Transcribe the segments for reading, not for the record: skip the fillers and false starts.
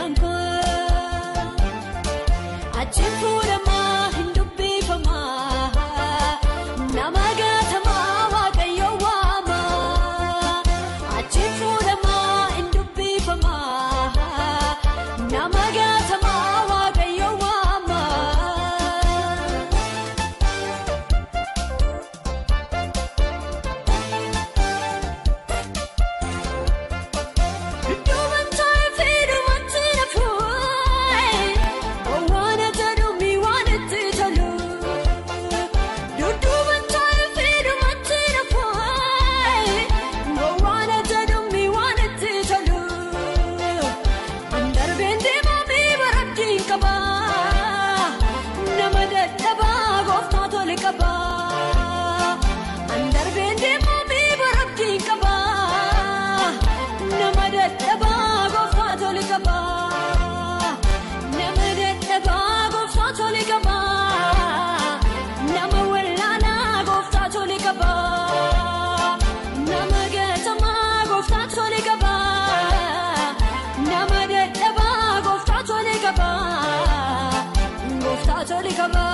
kan koo. Achi fuudhamaa hin dubbifamaa nama gaatamaa waaqayyo waamaa. Achi fuudhamaa hin dubbifamaa nama gaatamaa waaqayyo waamaa. Nama dadhabaa gooftaa tole qabaa. Nama dadhabaa gooftaa tole qabaa. Nama wallaalaa gooftaa tole qabaa. Nama gatamaa gooftaa tole qabaa. Nama dadhabaa gooftaa tole qabaa. Gooftaa tole qabaa.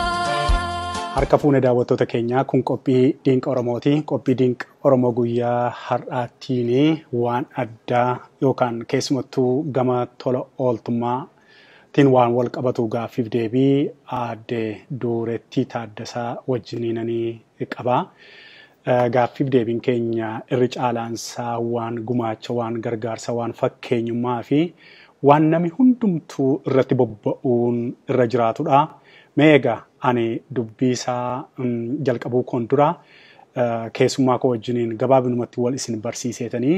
Harka fuune daawwattoota keenyaa, kun qophii Dinqa Oromooti. Qophii Dinqa Oromoo guyyaa har'aattiin waan addaa yookaan keessumattuu gama tola ooltummaatiin waan wal qabatu gaaffiif deebii aadde Duurettii Taaddasaa wajjiniinanii qaba. Gaaffiif deebiin keenya irri caalaansaa waan gumaacha, waan gargaarsa, waan fakkeenyummaa fi waan namni hundumtuu irratti bobba'uun irra jiraatudha. Mee egaa ani dubbii isaa jalqabuu koon dura keessummaa koo wajjiniin gabaabinumatti wal isin barsiiseetanii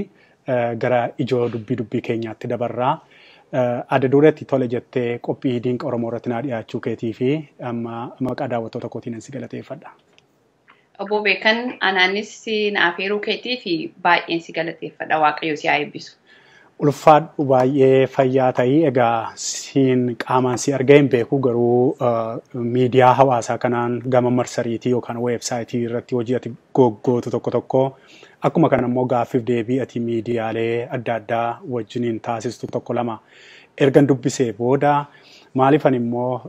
gara ijoo dubbii keenyaatti dabarraa. Adda Dureetti, tole jettee qophii Dinqa Oromoo irratti naa dhiyaachuu keetii fi amma maqaa daawwattoota kootiin si galateeffadha. Obbo Beekan, anaanis na afeeruu keetii fi baay'een si galateeffadha. Waaqayyo si haa eebbisu. Ulfaadhu, baay'ee fayyaa ta'ii. Egaa siin qaamaan si argee hin beeku, garuu miidiyaa hawaasaa kanaan gama marsariitii yookaan weebsaayitii irratti hojii ati goggootu tokko tokko, akkuma kana immoo gaaffiif deebii ati miidiyaalee adda addaa wajjiniin taasistu tokko lama ergan dubbisee booda, maaliifan immoo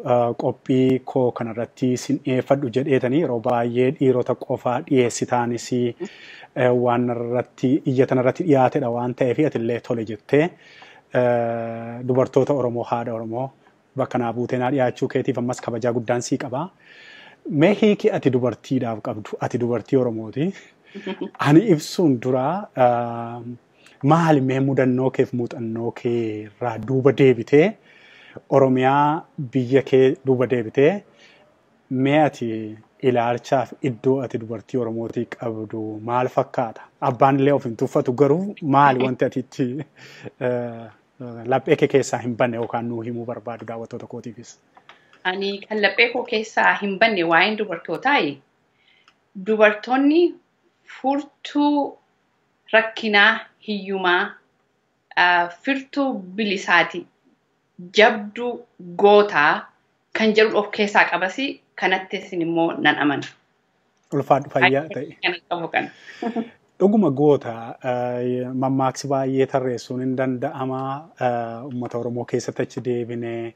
qophii koo kanarratti sin dhiyeeffadhu jedheetanii, yeroo baay'ee dhiirota qofaa dhiyeessitaanis waan irratti iyyatan irratti dhiyaatedha waan ta'eef, atillee tole jettee dubartoota Oromoo, haadha Oromoo bakka naa buutee naa dhiyaachuu keetiif ammas kabajaa guddaan sii qaba. Mee hiiki ati dubartiidhaaf qabdu, ati dubartii Oromooti. Ani ibsuun dura maali mee mudannoo keef muuxannoo kee irraa duuba deebitee, Oromiyaa biyya kee duuba deebitee, mee ati ilaalchaaf iddoo ati dubartii Oromootii qabdu maal fakkaata? Abbaan illee of hin tuffatu, garuu maali wanti ati itti laphee kee keessaa hin banne yookaan nuu himuu barbaadu daawwattoota kootiifis? Ani kan laphee koo keessaa hin banne waa'een dubartootaayi. Dubartoonni furtuu rakkinaa hiyyumaa, furtuu bilisaati, jabduu gootaa kan jedhu of keessaa qabasi, kanatti isin immoo nan amana. Ulfaadhu, fayyaa ta'e. Kan qabu kana. Dhuguma goota, mammaaksi baay'ee tarreessuun hin danda'ama. Uummata Oromoo keessatti achi deebinee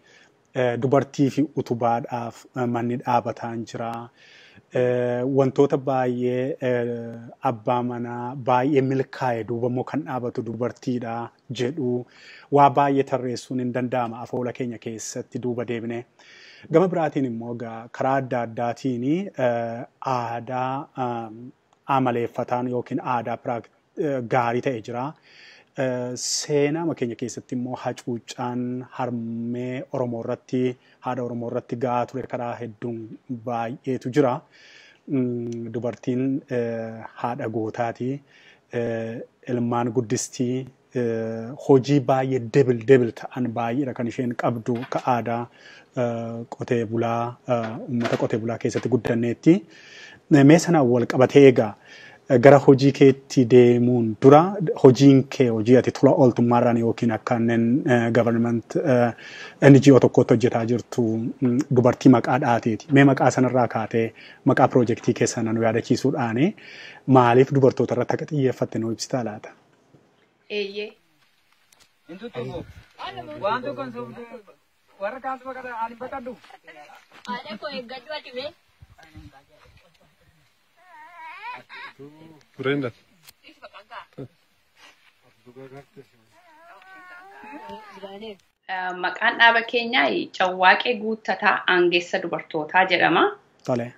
dubartii fi utubaadhaaf manni dhaabataan jira. Wantoota baay'ee abbaa manaa baay'ee milkaa'e duuba immoo kan dhaabatu dubartiidha jedhu, waa baay'ee tarreessuun hin danda'ama afoola keenya keessatti duuba deebinee. Gama biraatiin immoo karaa adda addaatiin aadaa amaleeffataan yookiin aadaa gaarii ta'e jira. Seenaa keenya keessatti immoo hacuuccaan harmee Oromoo irratti, haadha Oromoo irratti gahaa ture karaa hedduun baay'eetu jira. Dubartiin haadha gootaati. Ilmaan guddistii, hojii baay'ee debil debil ta'an baay'eedha kan isheen qabdu akka aadaa qotee bulaa, uummata qotee bulaa keessatti guddanneetti. Mee sanaan wal qabatee egaa gara hojii keetti deemuun dura, hojiin kee hojii ati tola ooltummaarraan yookiin akka non government NGO tokkotti hojjetaa jirtu dubartii maqaa dhaateeti. Mee maqaa sanarraa kaatee maqaa piroojeektii keessan nu yaadachiisuudhaani maaliif dubartoota irratti akka xiyyeeffatte nu ibsitaa laata? Eeyyee. Waan tokko hin sobdu. Warra kaas baqata ani baqadhu. Haadha koo eeggadhu ati bee. Brenda. Maqaan dhaaba keenyaa Cawwaaqee Guuttataa Aangeessa Dubartootaa jedhama. Tole.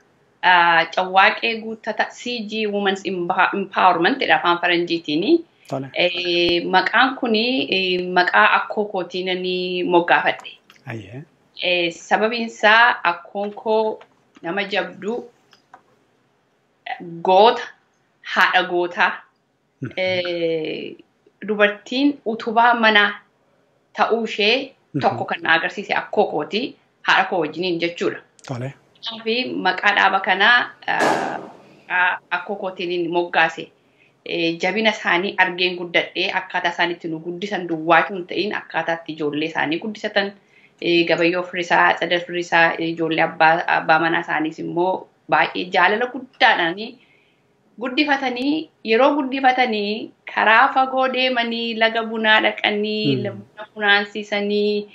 Cawwaaqee Guuttataa CG Women's Empowerment jedha afaan Faranjiitiini. Tole. Maqaan kuni maqaa akkoo kootiin ni moggaafadhe. Ayyee. Sababiin isaa akkoon koo nama jabduu, goota, haadha gootaa, dubartiin utubaa manaa ta'uu ishee tokko kan na agarsiise akkoo kooti, haadha koo wajjiniin jechuudha. Tole. Kanaaf maqaa dhaaba kanaa akkoo kootiin moggaase. Jabina isaanii argeen guddadhee akkaataa isaan itti nu guddisan duwwaa hin ta'in akkaataa itti ijoollee isaanii guddisatan, Gabayyoo Firisaa, Tsadal Firisaa, ijoollee abbaa manaa isaaniis immoo baay'ee jaalala guddaadhaan guddifatanii, yeroo guddifatanii karaa fagoo deemanii laga bunaa dhaqanii, buna funaansiisanii,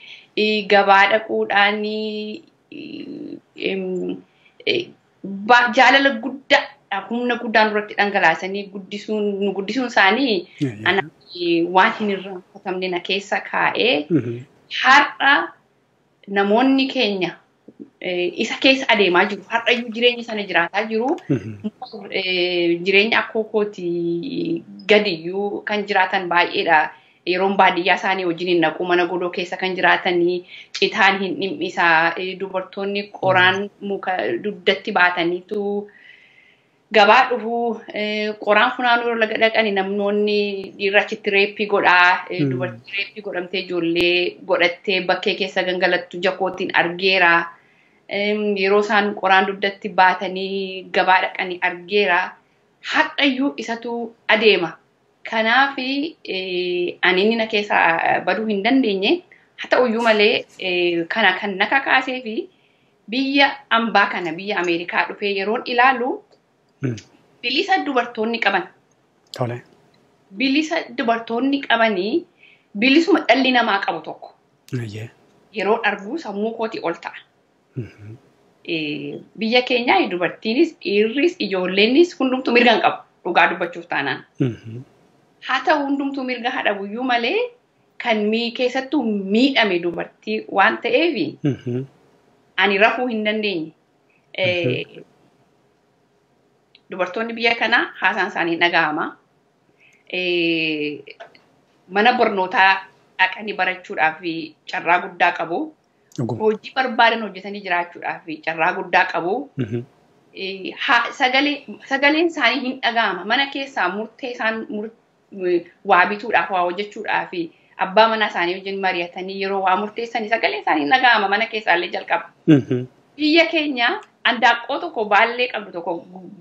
gabaa dhaquudhaanii, jaalala guddaa humna guddaan duratti dhangalaasanii guddisuun nu guddisuun isaanii waan hin irraanfatamne na keessa kaa'ee, har'a namoonni keenya isa keessa adeemaa jiru. Har'ayyuu jireenya sana jiraataa jiru. Jireenya akkoo kooti gadiyyuu kan jiraatan baay'eedha. Yeroon baadiyyaa isaanii wajjin hin naqu, mana godoo keessa kan jiraatanii, citaan hin dhimmisaa, dubartoonni qoraan muka dugdatti baataniitu gabaa dhufuu, qoraan funaanuu yeroo laga dhaqani namoonni dhiirri achitti reeppii godhaa, dubartii reeppii godhamtee ijoollee godhattee bakkee keessa gangalattu jakootiin argeera. Yeroo isaan qoraan dugdatti baatanii gabaa dhaqanii argeera. Har'ayyuu isatu adeema. Kanaaf ani inni na keessaa baduu hin dandeenye. Haa ta'uyyuu malee kana kan na kakaasee fi biyya ambaa kana, biyya Ameerikaa dhufee yeroon ilaalu bilisa dubartoonni qaban. Tole. Bilisa dubartoonni qabanii bilisuma dhalli namaa qabu tokko. Yeroo arguu sammuu kootii ol ta'a. Biyya keenyaa dubartiinis dhiirris ijoolleenis hundumtuu mirga hin qabu dhugaa dubbachuuf taanaan. Haa ta'u hundumtuu mirga haa dhabuyyuu malee kan keessattuu miidhame dubartii waan ta'eef ani rafuu hin dandeenye. Dubartoonni biyya kanaa haasaan isaanii dhaga'ama. Mana barnootaa dhaqanii barachuudhaaf carraa guddaa qabu. Hojii barbaadan hojjetanii jiraachuudhaaf carraa guddaa qabu. Sagaleen isaanii hin dhaga'ama. Mana keessaa murtee isaan waa bituudhaaf, waa hojjechuudhaaf abbaa manaa isaanii wajjin mari'atanii yeroo waa murteessanii sagaleen isaanii hin dhaga'ama, mana keessaallee jalqaba. Biyya keenya handaaqqoo tokko baallee qabdu tokko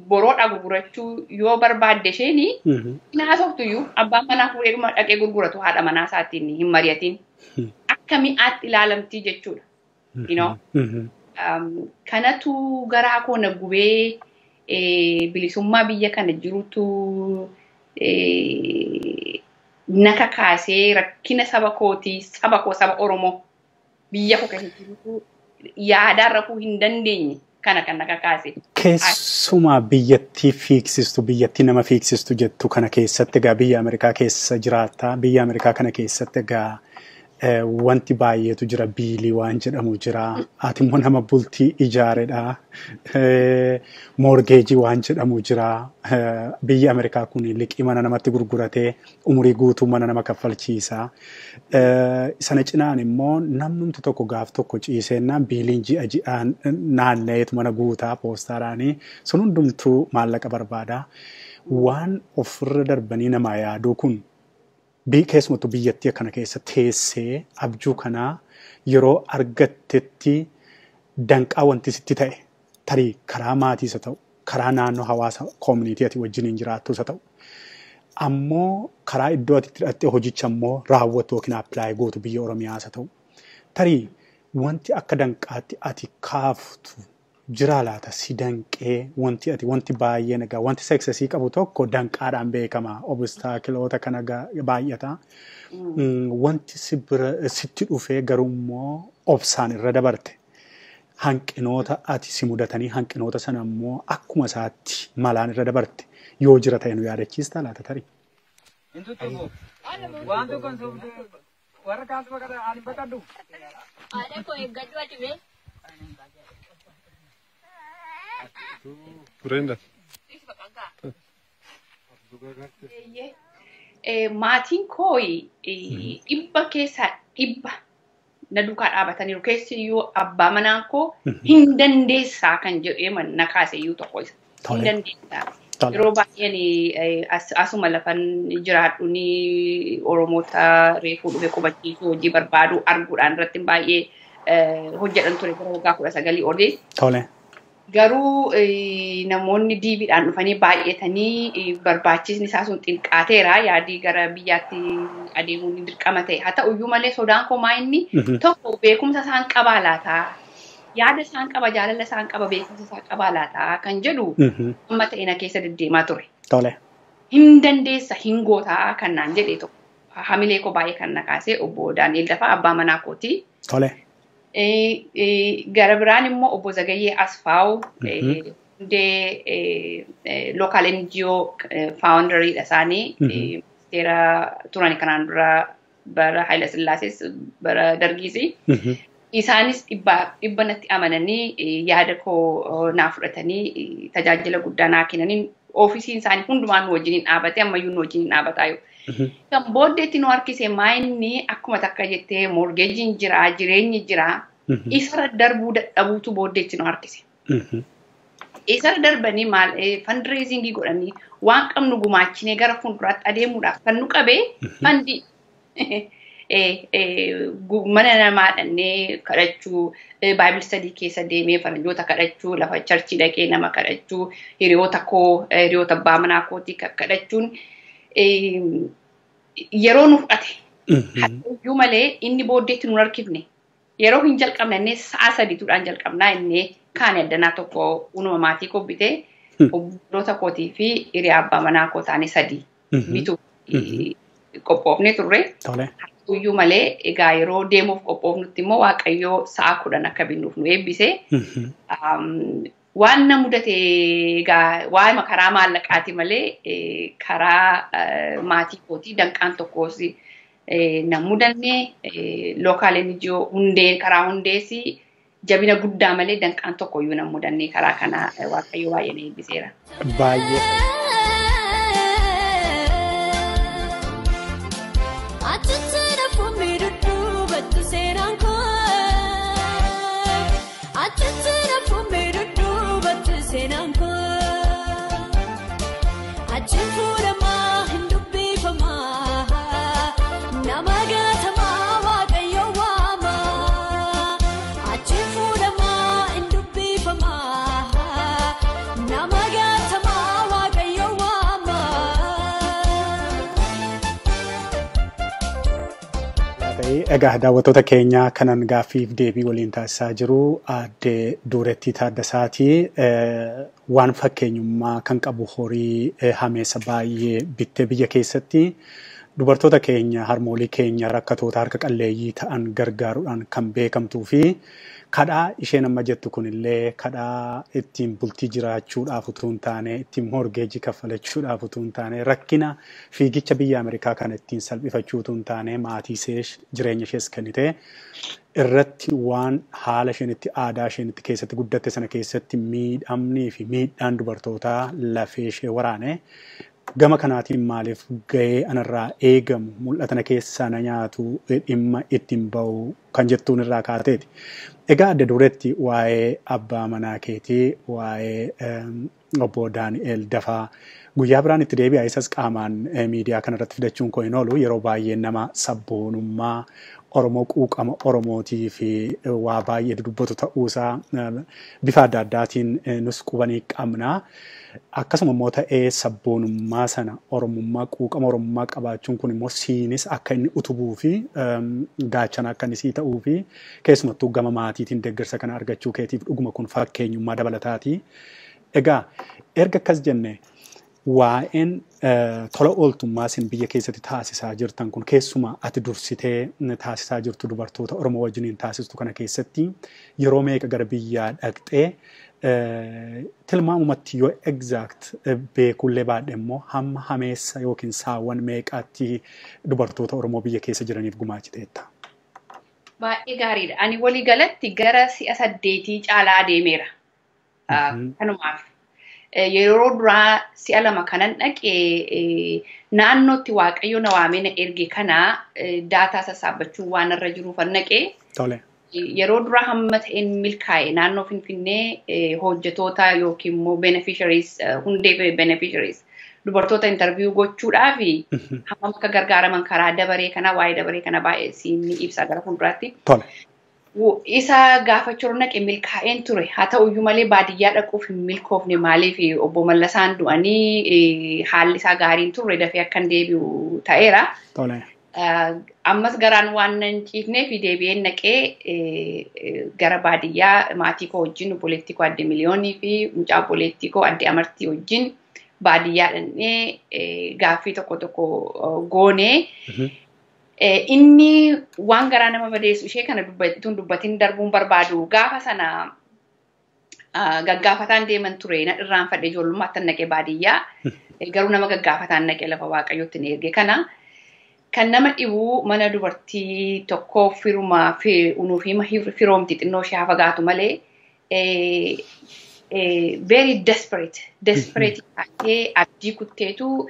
boroodhaa gurgurachuu yoo barbaadde isheen hin haasoftuyyuu, abbaan manaa fuudhee dhaqee gurguratu haadha manaa isaatiin hin mari'atin. Akka mi'aatti ilaalamtii jechuudha. Kanatu garaa koo na gubee, bilisummaa biyya kana jirutu na kakaasee, rakkina saba kootii, saba koo, saba Oromoo biyya koo keessa jirutu yaadaan rafuu hin dandeenye kana kan na kakaase. Keessumaa biyyattii fiiksistu, biyyattii nama fiiksistu jettu kana keessatti egaa biyya Ameerikaa keessa jiraatta. Biyya Ameerikaa kana keessatti egaa wanti baay'eetu jira. Biilii waan jedhamu jira. Ati immoo nama bultii ijaaredha. Mortgage waan jedhamu jira. Biyyi Ameerikaa kun liqii mana namatti gurguratee umurii guutuu mana nama kaffalchiisa. Sana cinaan immoo namnumti tokko gaaf tokko ciiseennaan biiliin ji'a ji'aan naanna'eetu mana guutaa poostaadhaanii, sun hundumtuu maallaqa barbaada. Waan ofirra darbanii namaa yaaduu kun keessumattuu biyyattii akkana keessa teessee abjuu kanaa yeroo argattetti danqaa wanti sitti ta'e, tarii karaa maatiis haa ta'u, karaa naannoo hawaasa community ati wajjiniin jiraattus haa ta'u, ammoo karaa iddoo ati itti hidhattee hojicha immoo raawwattu yookiin apply gootu biyya Oromiyaas haa ta'u, tarii wanti akka danqaatti ati kaaftu Jira laata si danqee wanti ati wanti baay'een egaa wanti successii qabu tokko danqaadhaan beekama. Obstacleoota kana baay'ata. Wanti si bira sitti dhufee garuu immoo obsaan irra dabarte. Hanqinoota ati si mudatanii hanqinoota sana immoo akkuma isaatti malaan irra dabarte yoo jira ta'e nu yaadachiistaa laata tarii? Hin tuttuqu. Waan tokko hin sobdu. Warra kaas baqata ani baqadhu. Haadha koo eeggadhu ati bee. Brenda. Maatiin koo 100% na duukaa dhaabataniiru. Keessiyyuu abbaa manaa koo hin dandeessaa kan jedhee na kaaseyyuu tokko isa. Hin dandeessaa. Yeroo baay'een asuma lafan jiraadhu ni Oromoota reefuu dhufe qubachiisuu hojii barbaadu arguudhaan irratti baay'ee hojjedhan ture gara waggaa 19 olii. Garuu namoonni diibiidhaan dhufanii baay'atanii barbaachisni isaa sun xinqaateera yaadii gara biyyaatti adeemuun ni dirqama ta'e. Haa ta'uyyuu malee sodaan koo maa inni tokko beekumsa isaan qabaa laataa? Yaada isaan qaba, jaalala isaan qaba, beekumsa isaan qabaa laataa kan jedhu amma ta'e na keessa deddeemaa ture. Hin dandeessa, hin gootaa kan naan jedhe tokko. Hamilee koo baay'ee kan na kaase obbo Daani'el Dafaa abbaa manaa kooti. Gara biraan immoo obbo Zagayyee Asfaaw hundee local NGO founderiidha isaanii ministeera turan kanaan dura bara Haayila Sillaasees bara Dargiisi. Isaanis dhibba natti amananii yaada koo naa fudhatanii tajaajila guddaa naa kennanii oofisiin isaanii hundumaa nu wajjiniin dhaabate ammayyuu nu wajjiniin dhaabataa jiru. Kan booddeetti nu harkise maa inni akkuma takka jettee mortgageiin jira, jireenyi jira, isarra darbuu dadhabuutu booddeetti nu harkise. Isarra darbanii maal fundraisingii godhanii waan qabnu gumaachinee gara fuulduraatti adeemuudhaaf kan nu qabee fundii. Mana namaa dhannee kadhachuu, Bible study keessa deemee faranjoota kadhachuu, lafa churchii dhaqee nama kadhachuu, hiriyoota koo, hiriyoota abbaa manaa kootii kadhachuun yeroo nu fudhate. Haa ta'uyyuu malee inni booddeetti nu harkifne. Yeroo hin jalqabne innee sa'a sadiituudhaan jalqabnaa innee kaane addanaa tokko unuma maatii koo bitee obboloota kootii fi hiriyaa abbaa manaa koo taane sadii bituuf qophoofne turre. Iyyuu malee egaa yeroo deemuuf qophoofnutti immoo Waaqayyoo sa'a 10 akka binnuuf nu eebbise. Waan na mudate egaa waa'ima karaa maallaqaati malee karaa maatii kootii danqaan tokkos na mudanne local NGO hundee karaa hundeesi jabina guddaa malee danqaan tokkoyyuu na mudanne karaa kana Waaqayyo baay'ee na eebbiseera. Baay'ee. Egaa daawwattoota keenya kanan gaaffiif deebii waliin taasisaa jiru aadde Duurettii Taaddasaati. Waan fakkeenyummaa kan qabu horii hameessa baay'ee bittee biyya keessatti dubartoota keenya harmoolii keenya rakkatoota harka qalleeyyii ta'an gargaaruudhaan kan beekamtuu fi kadhaa isheen amma jettu kunillee kadhaa ittiin bultii jiraachuudhaaf utuu hin taane ittiin mortgageii kaffalachuudhaaf utuu hin taane rakkina fiigicha biyya Ameerikaa kana ittiin salphifachuu utuu hin taane maatii ishee jireenya ishees kennite irratti waan haala isheen itti aadaa isheen itti keessatti guddatte sana keessatti miidhamnii fi miidhaan dubartootaa lafee ishee waraane gama kanaatiin maaliif gahee anarraa eegamu mul'ata na keessaa na nyaatu dhimma ittiin bahu kan jettuun irraa kaateeti. Egaa adda duretti waa'ee abbaa manaa keetii waa'ee obbo Daani'el Dafaa guyyaa biraan itti deebi'a isas qaamaan miidiyaa kanarratti fidachuun koo hin oolu yeroo baay'ee nama sabboonummaa Oromoo quuqama Oromootii fi waa baay'ee dubbatu ta'uusaa bifa adda addaatiin nus qubanii qabna. Akkasuma immoo ta'ee sabboonummaa sana Oromummaa quuqama Oromummaa qabaachuun kun immoo siinis akka inni utubuu fi gaachana akka inni sii ta'uu fi keessumattuu gama maatiitiin deeggarsa kana argachuu keetiif dhuguma kun fakkeenyummaa dabalataati. Egaa erga akkas jenne waa'een tola ooltummaa isin biyya keessatti taasisaa jirtan kun keessumaa ati dursitee taasisaa jirtu dubartoota Oromoo wajjiniin taasistu kana keessatti yeroo meeqa gara biyyaa dhaqxee tilmaamumatti yoo exact beekullee baadhe immoo hamma hameessa yookiin saawwan meeqaatti dubartoota Oromoo biyya keessa jiraniif gumaachiteetta? Baay'ee gaariidha. Ani walii galatti gara si'a 8 caalaa adeemeera. Kanumaaf. Yeroo duraa si'a 2 kanan dhaqee naannootti Waaqayyo na waamee na erge kana daataa sassaabbachuu waan irra jiruuf naqee. Yeroo duraa hamma ta'een milkaa'e naannoo Finfinnee hojjetoota yookiin immoo beneficiaries hundee beneficiaries dubartoota interview gochuudhaaf hammam akka gargaaraman karaa dabaree kana waa'ee dabaree kana baay'ee siin ibsa gara fuulduraatti. Isa gaafachuu naqe milkaa'een ture. Haa ta'uyyuu malee baadiyyaa dhaquuf hin milkoofne maaliif obbo Mallasaan du'anii haalli isaa gaariin turre dafee akkan deebi'u ta'eera. Ammas garaan waan nan ciifnee fi deebi'een naqee gara baadiyyaa maatii koo wajjin obboleettii koo adde Miliyoonii fi mucaa obboleettii koo adde Amartii wajjin baadiyyaa dhaqnee gaaffii tokko tokko goonee. Inni waan garaa nama madeessu ishee kana dubbatiin darbuun barbaadu gaafa sana gaggaafataan deeman ture na irraanfadhe ijoollummaatti naqee baadiyyaa garuu nama gaggaafataan naqee lafa Waaqayyootti na erge kana kan nama dhibu mana dubartii tokkoo firumaa fi unuuf firoomti xinnoo ishee fagaatu malee very desperate taatee abdii kutteetu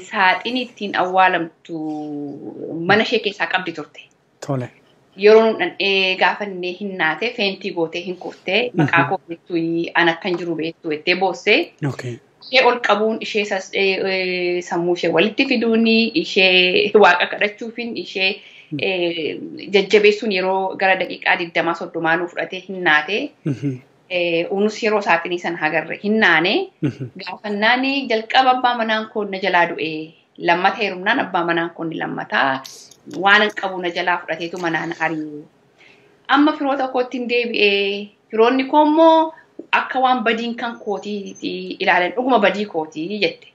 saaxinii ittiin awwaalamtu mana ishee keessaa qabdi turte. Yeroo nuun dhandhee gaafannee hin naate feentii gootee hin kuftee maqaa koo beektu an akkan jiru beektu jettee boossee. Ishee ol qabuun ishee sammuu ishee walitti fiduun ishee waaqa kadhachuufin ishee jajjabeessuun yeroo gara daqiiqaa 20-30 nuu fudhatee hin naate. Unus yeroo saaxinii sana agarre hin naane gaafannaani jalqaba abbaa manaan koo na jalaa du'e lammata heerumnaan abbaa manaan koo ni lammataa waan hin qabu na jalaa fudhateetu manaan ari'e. Amma firoota kootti hin deebi'ee firoonni koo immoo akka waan badiin kan kootii ilaalan dhuguma badii kootii jette.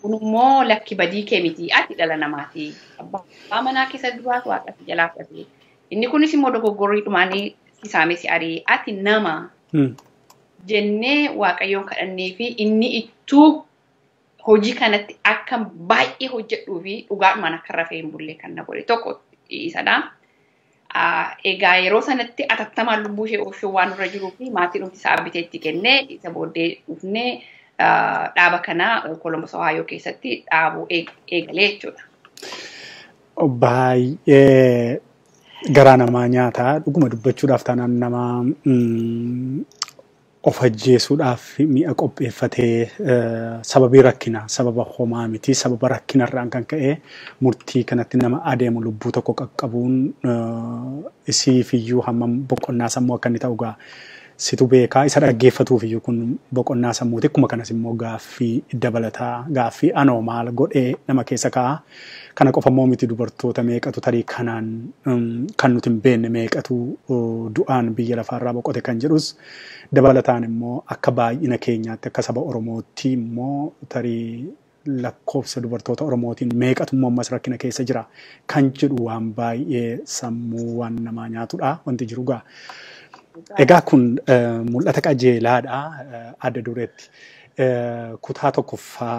Kun immoo lakki badii kee miti ati dhala namaati. Abbaa manaa keessa duraas waaqatti jalaa fudhate. Inni kunis immoo dogoggorrii dhumaanii sisaame si ari'e ati nama jennee Waaqayyoon kadhannee fi inni ittuu hojii kanatti akka baay'ee hojjedhuu fi dhugaadhumaan akka rafee hin bulle kan na godhe tokko isadha. Egaa yeroo sanatti atattamaan lubbuu ishee oolchuu waan irra jiruu fi maatiin dhumti isaa bitee itti kennee isa booddee dhufnee dhaaba kana Columbus Ohio keessatti dhaabuu eegalee jechuudha. Baay'ee garaa namaa nyaataa dhuguma dubbachuudhaaf taanaan nama of ajjeesuudhaaf mi'a qopheeffatee sababii rakkina sababa homaa miti sababa rakkinarraan kan ka'e murtii kanatti nama adeemu lubbuu tokko qaqqabuun isiifiyyuu hammam boqonnaa sammuu akka inni ta'u gaa situ beekaa isa dhaggeeffatuufiyyuu kun boqonnaa sammuuti. Akkuma kanas immoo gaaffii dabalataa gaaffii anoo maal godhee nama keessa kaa'a. Kana qofa immoo miti dubartoota meeqatu tarii kanaan kan nuti hin beekne meeqatu du'aan biyya lafaarraa boqote kan jedhus dabalataan immoo akka baay'ina keenyaatti akka saba Oromootti immoo tarii lakkoofsa dubartoota Oromootiin meeqatu immoo ammas rakkina keessa jira kan jedhu waan baay'ee sammuu waan namaa nyaatudha wanti jiru gaa. Egaa kun mul'ata qajeelaadha adda dureetti. Kutaa tokkoffaa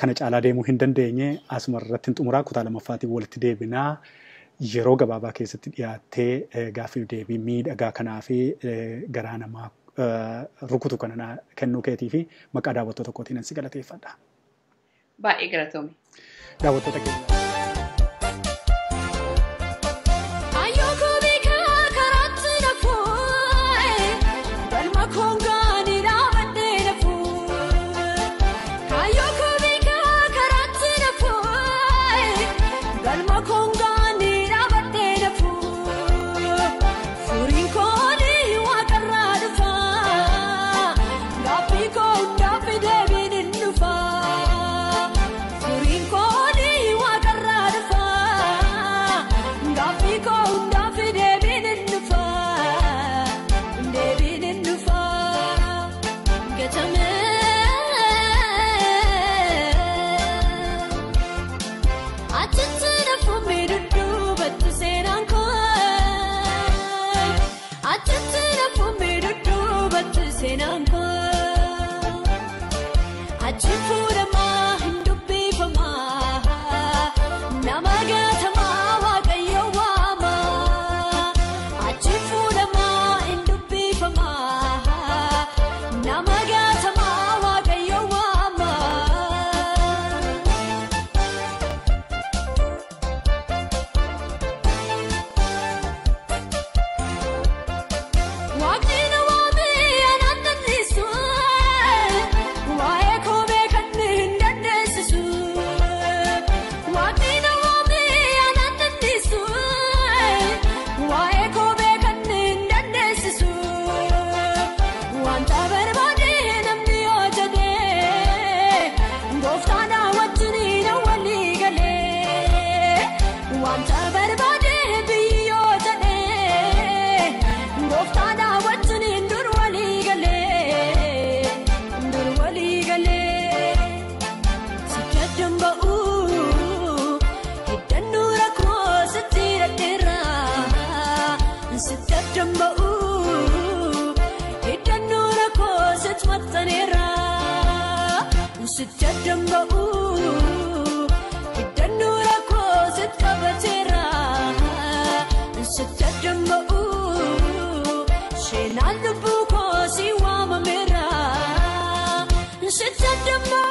kana caalaa deemuu hin dandeenye asuma irratti xumuraa kutaa lammaffaatiin walitti deebinaa yeroo gabaabaa keessatti dhiyaattee gaaffiif deebii miidhagaa kanaa fi garaa namaa rukutu kana kennuu keetii fi maqaa daawwattoota kootiin si galateeffadha. Baay'ee galatoome. Daawwattoota keenya. Konga ni rabatte. Sitti addamba'u hidhannoo rakkoo sitti maxxaneera. Sitti addamba'u hidhannoo rakkoo sitti qabateera. Sitti addamba'u seenaan lubbuu koo si waamameera. Sitti addamba'u.